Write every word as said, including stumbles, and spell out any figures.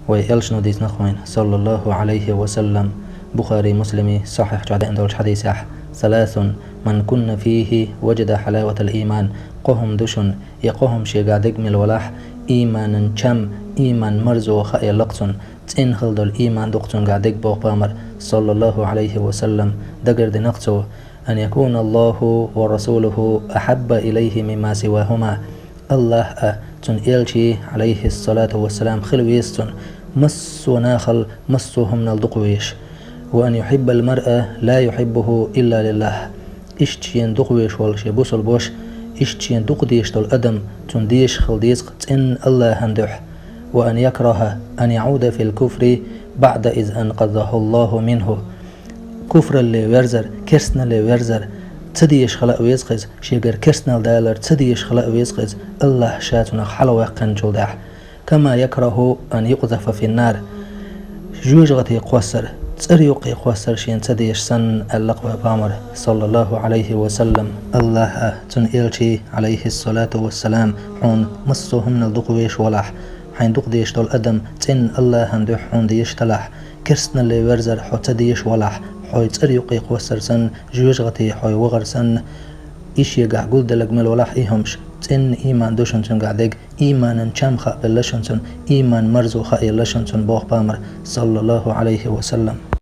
Вай элчано дийцинарг хьона, саллаллаху Ӏалайхи ва саллам, Бухари, Муслими сахьихь чу деана долчу хьадисехь: «Саласун, ман кунна фийхи, важада хьалаватал ийман». Кхо хӀума ду шуна, и кхо хӀума шегахь дерг мила валахь, ийманан чам, ийман марзо хаелла-кх цунна, цӀена хила долу ийман ду-кх цуьнгахь дерг, боху пайхамар, саллаллаху Ӏалайхи ва саллам, дагардинарг цо: «Ан якуна Аллаху ва расулуху ахьабба илайхи мимма сивахума». Аллах а, цуьнан элчий, Ӏалайхиссалату вассалам, хила веза цунна массо а нахал, массо а хӀуманал дукха везаш. «Ва ан юхьиббал маръа ла юхьиббуху илла лиллах». Иштта шена дукха везаш волу шен бусалба ваша, иштта шена дукха дезаш долу адам, цунна дезаш хила деза-кх цӀена Аллахьан дуьхьа. «Ва ан якрахьа ан яӀуда фил куфри баӀда из анкъазаху Аллаху минху». Куфралле верзар, керстаналле верзар ца дезаш хила а веза-кх иза, шегара керстаналла далар ца дезаш хила а веза-кх иза, Аллах ша цунах хьалаваьккхинчул тӀаьхьа. «Кама якрахьу ан юкъзафа фин нар». ЖожагӀате кхоссар, цӀера юккъе кхоссар шена ца дезаш санна, аьлла-кх вай пайхамар, саллаллаху Ӏалайхи ва саллам. Аллах а, цуьнан элчий, Ӏалайхиссалату вассалам, хьуна массо а хӀуманал дукха везаш валахь, хьайна дукха дезаш долу адам цӀена Аллахьан дуьхьа хьуна дезаш далахь, керстаналле верзар хьо ца дезаш валахь, хьо цӀера юккъе кхоссар санна, жоьжахате хьо вахар санна, и шегахь гулделларг мила валахь и хӀумаш, цӀена ийман ду шуна цуьнгахь дерг, ийманан чам хаабелла шуна цунна, ийман марзо хаелла шуна цунна, боху пайхамар, саллаллаху Ӏалайхи ва саллам.